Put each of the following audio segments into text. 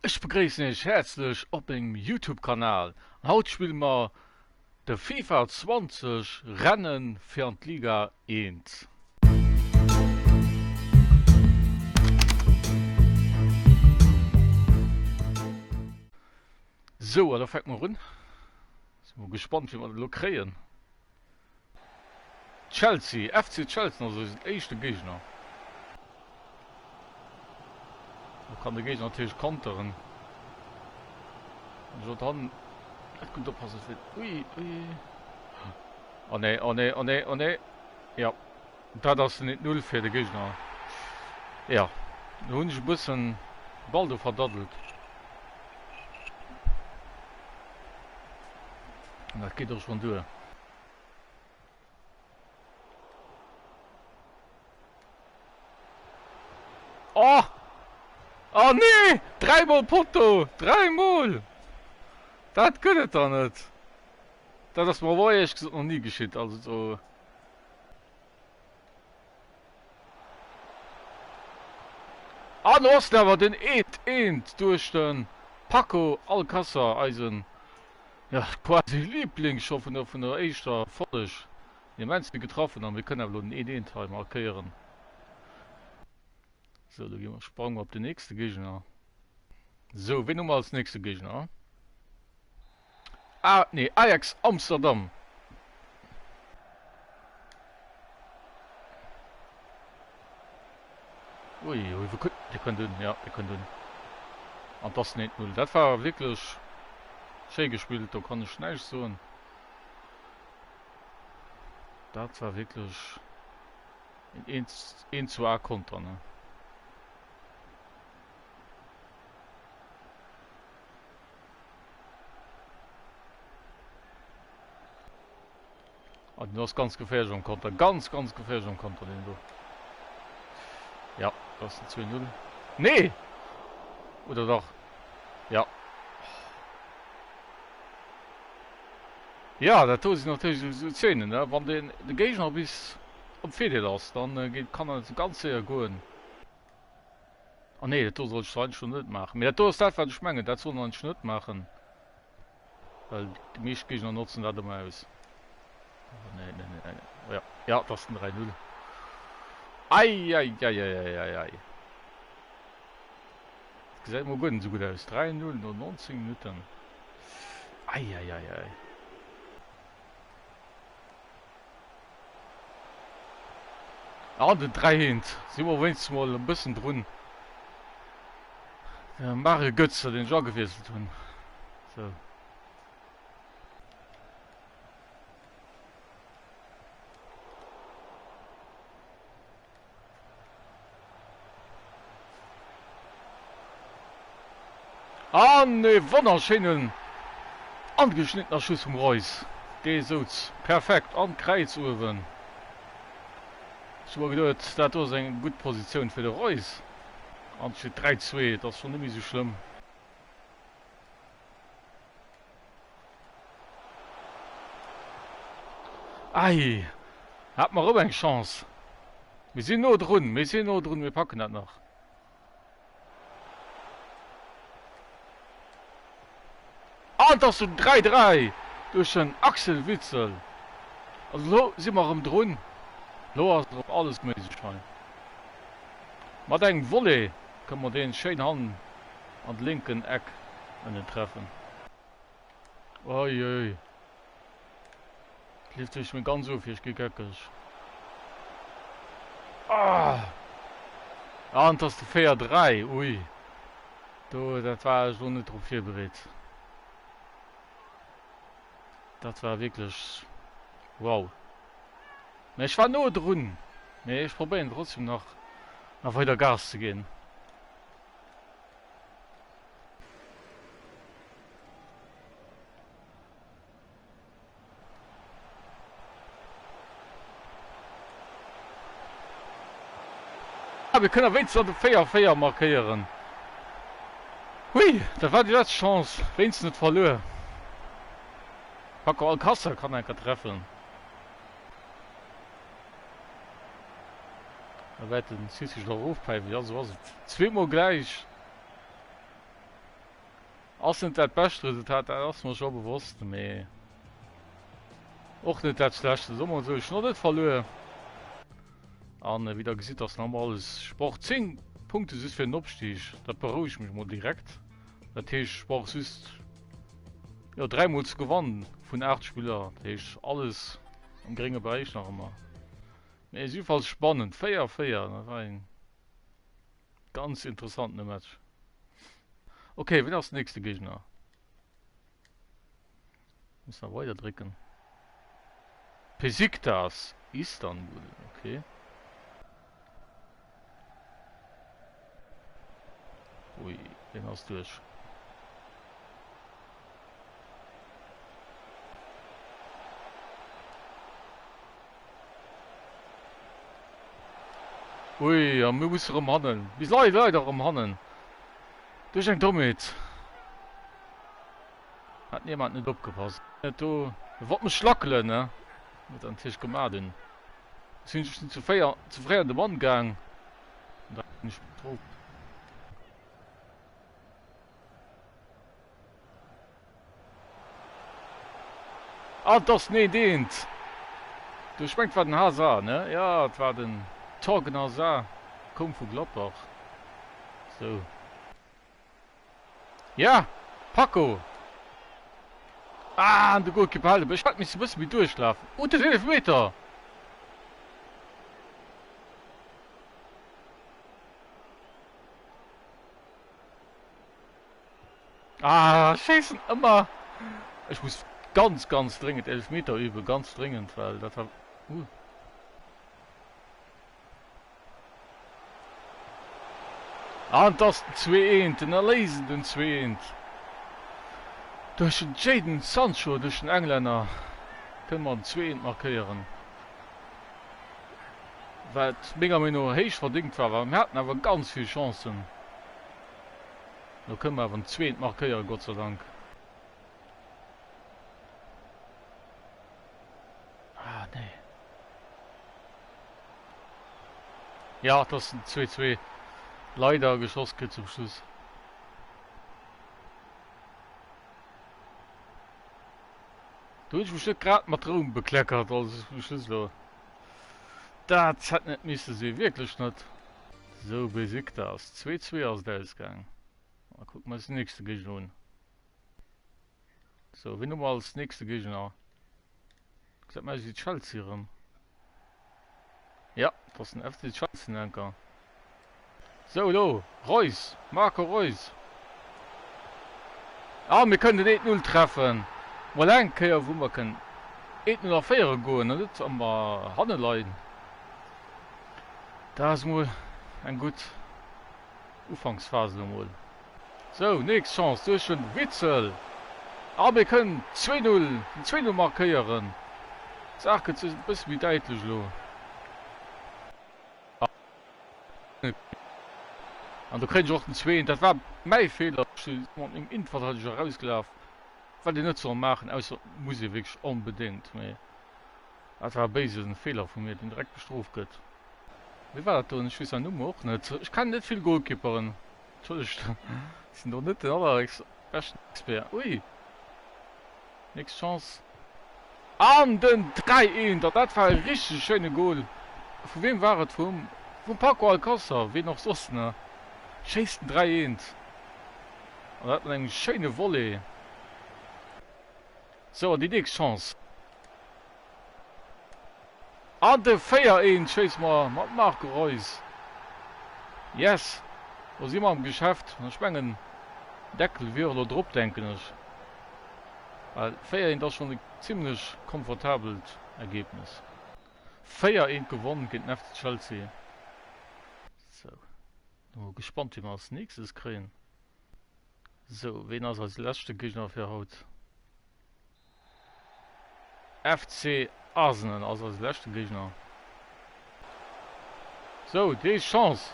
Ech begréissen iech häerzlech op mengem Youtube Kanal an haut spille mer de Fifa 20 Rennen fir an d'Liga 1. Sou a da fänke mer un. Si mol gespannt wéi mer dat elo kréien. Chelsea, FC Chelsea ass eisen éischte Géigner. Do kann de Géigner natierlech konteren. Jordan, net gutt oppassen fir. Ui, ui. Oh nee, oh nee, oh nee, oh nee. Ja, dat ass den 1-0 fir de Géigner. Ja, do hunn ech e bëssen de Ball do verdaddelt. An dat geet och schonn duer. Oh! Oh nee! Dräimol Potto! Dräimol! Dat gëtt et dach net! Dat ass mer awer éierlech gesot nach ni geschitt. Also do. An ass awer den eent eent duerch de Paco Alcacer, eisen ja quasi Liebling scho vun der vun der éischter Folg immens vill getraff hunn an mir kënnen awer elo den eent eent hei markéieren. Sou, do gi mer sprange mer op den nächste Géigner. Sou, ween hu mer als nächste Géigner? Ah, nee, Ajax Amsterdam. Ui, ui, wou kënnt, dee kënnt un, ja, dee kënnt un. An 't ass 1-0. Dat war wierklech schéi gespillt, do kann ech näischt soen. Dat war wierklech een 1 zu A Konter, ne? Ah, den ass ganz geféierlech am Konter. Ganz, ganz geféierlech am Konter, den do. Ja, das ist ein 2-0. Nee! Oder doch? Ja. Ja, dat do sinn natierlech esou Szenen, ne? Wann den de Géigner bis am Virdeel ass, dann äh, geet, kann dat ganz séier goen. Ah nee, dat do sollt ech eigentlech net maachen. Mee dat do ass dat, wat ech mengen, dat soll een eigentlech net maachen. Well déi meescht Géigner notzen dat ëmmer aus. Oh, nee, nee, nee, nee. Oh, ja. ja, dat ass den 3-0. Eieieiei. Dat gesäit mol guer net esou gutt aus. 3-0 no 19 Minutten. Eieieiei. An den 3 eent si mer wéinstens mol e bëssen drun. De Mario Götze, deen ech agewiesselt hunn. Sou. An e wonnerschéinen angeschnittener Schuss vum Reus. Dee souz perfekt an d'Kräiz uewen. Ech hu mer geduet, dat do ass eng gutt Positioun fir de Reus. An et steet 3, 2, et ass schonn net méi esou schlëmm. Ei, hat mer erëm eng Chance. Mir sinn no drun, mir sinn no drun, mir packen dat nach. An et ass den 3, 3 duerch den Axel Witsel. Also elo si mer erëm drun. Elo ass erëm alles méiglech hei. Mat engem Volley kënne mer deen schéin hannen an de lénken Eck ënnen treffen. Oi oi. Leeft sech mir ganz of, ech gi geckeg. Ah! An et ass de 4, 3. Ui. Do, dat war ech lo net drop virbereet. Dat war wierklech wow. Mä ech war no drun. Mee ech probéieren trotzdem nach, nach weider Gas ze ginn. Ah, mir kënnen wéinstens an de 4, 4 markéieren. Hui, dat war déi lescht Chance. Wéinstens net verluer. Paco Alcacer kann enker treffen. Da wäert den Schiedsrichter och ofpäifen. Ja, sou ass et. Zweemol gläich. Ass net dat bescht Resultat, dat ass mer scho bewosst, mee och net dat schlechtest. Soe mer esou, ech hunn och net verluer. An wéi der gesitt ass nach ëmmer alles Sport. 10 Punkte just fir den Opstig, dat berouegt mech mol direkt. Dat heescht ech brauch just jo 3 mol ze gewannen vun 8 Spiller. Dat heescht alles am grénge Beräich nach ëmmer. Mee ass jiddefalls spannend. 4, 4, dat war een ganz interessantene Match. Ok, wien ass den nächste Géigner? Muss nach weider drécken. Besiktas Istanbul, okay. Ui, den ass duerch. Ui, a mir musse rëm hannen. Mir leie leider rëm hannen. Duerch eng Dommheet. Hat niemand net opgepasst. Net do. E wollt mech schlackelen, ne? Huet er natierlech gemat hunn. Ech sinn ze féier, ze fréi an de Mann gaang. An da sinn ech betrop. Ah, et ass den eent eent. Du, ech mengt et war den Hazard, ne? Ja, et war den Thorgan Hazard. Koum vu Gladbach. Sou. Ja! Paco! Ah, an de Goalkeeper hält op. Ech hätt missen e bësse méi duerchlafen. Oh, dat ass een Eelefmeter! Ah, schéissen ëmmer! Ech muss ganz, ganz dréngend Eelefmeter üben, ganz dréngend, well dat war... Uh. An et ass den 2, 1, den erléisenden 2, 1 duerch den Jadon Sancho, duerch den Englänner kënne mer den 2, 1 markéieren, wat menger Meenung no héich verdéngt war, well mir haten awer ganz vill Chancen. Elo kënne mer awer den 2, 1 markéieren, Gott sei Dank. Ah, nee. Ja, das sind 2-2. Leider geschoss kritt zum Schluss. Du hunn ech mech net grad mat Roum bekleckert, also zum Schluss lo. Dat hätt net misse sinn, wierklech net. Sou, Besiktas, 2-2 ass et ausgaang. Da kucke mer eis den nächste Géigner un. Sou, wien hu mer als nächste Géigner? Gesäit mer aus wéi Chelsea erëm. Ja, dat ass den FC Chelsea enker. Sou, elo Reus, Marco Reus. Ah, mir kënnen den 1-0 treffen. Mol eng Kéier, wou mer kënnen 1-0 a Féiere goen an net ëmmer hanne leien. Dat ass mol eng gutt Ufanksphase elo mol. Sou, nächst Chance duerch den Witsel a mir kënnen 2, 0, den 2, 0 markéieren. D'Saach gëtt e bësse méi däitlech elo. An do kréien ech och den 2. Dat war mäi Feeler, ech si mat mengem Innenverteideger erausgelaf, wat een net soll maachen, ausser et muss ee wierklech onbedéngt. Mee dat war e béise Feeler vu mir, deen direkt bestrooft gëtt. Wie war dat do? Ech weess säin Numm och net. Ech kennen net vill Goalkeeperen. Entschëllegt, ech sinn do net den allerbeschten Expert. Ui! Nächst Chance. An den 3, 1. An dat war e richtege schéine Goal. Vu weem war et? Vum, vum Paco Alcácer, ween och soss, ne? Schéisst den 3, 1. An dat mat engem schéine Volley. Sou, an déi nächst Chance. An de 4, 1 schéisse mer mat Marco Reus. Yes! Do si mer am Geschäft. An ech mengen, Deckel wier elo drop, denken ech. Well 4, 1 ass schonn e zimlech komfortabelt Ergebnis. 4, 1 gewonn géint den FC Chelsea. Sou, mol gespannt, wie mer als nächstes kréien. Sou, ween ass eise leschte Géigner fir haut? FC Arsenal ass eise leschte Géigner. Sou, déi éischt Chance.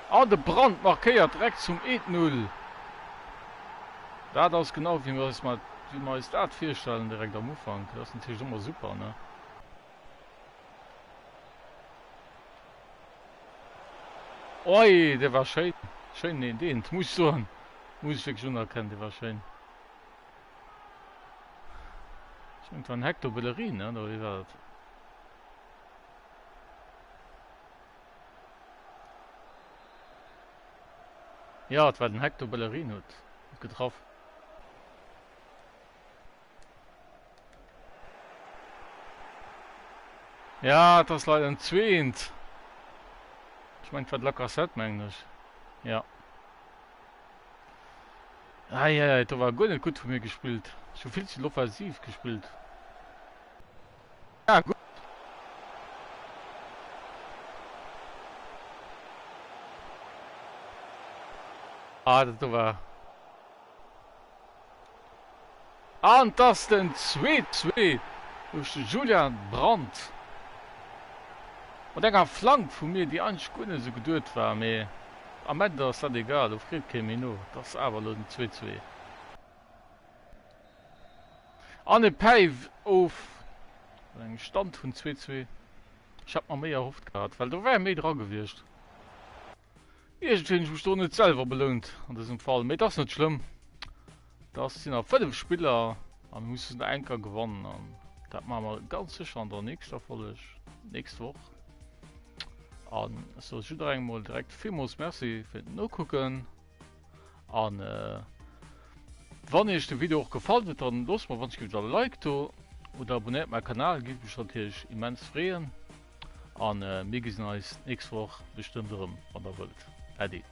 An de Brandt markéiert direkt zum 1-0. Dat ass genau wéi mir eis mat wéi mir eis dat virstellen direkt am Ufank. Dat ass natierlech ëmmer super, ne? Oi, dee war schéin. Schéinen 1-1, muss ech soen. Muss ech wierklech unerkennen, dee war schéin. Ech mengen et war den Hector Bellerin, ne, oder wéi war dat? Ja, et war den Hector Bellerin huet getraff. Ja, et ass leider en zweent. Ech mengen et war de Lacazette, mengen ech. Ja. Eieiei, do war guer net gutt vu mir gespillt. Ech hu vill ze offensiv gespillt. Ja, gutt. Ah, dat do war. An 't ass den 2, 2 duerch de Julian Brandt. Mat enger Flank vu mir, déi eigentlech guer net esou geduet war, mee am Ende ass dat egal, do freet kee méi no. 't ass awer elo den 2, 2. An e päift of mat engem Stand vun 2, 2. Ech hat mer méi erhofft gehat, well do wär méi dra gewiescht. Iergendwéi hunn ech mech do net selwer belount an dësem Fall, mee et ass net schlëmm. Dat sinn nach 5 Spiller a mir mussen nach eng Kéier gewannen an dat maache mer ganz sécher an der nächster Folg, nächst Woch. An ech soe jidderengem mol direkt villmools Merci fir d'Nokucken an wann iech de Video och gefall huet, dann loosst mer wann ech giff e Like do oder abonnéiert mäi Kanal, giff mech natierlech immens freeën. An mir gesinn eis d'nächst Woch bestëmmt erëm, wann der wëllt. Äddi.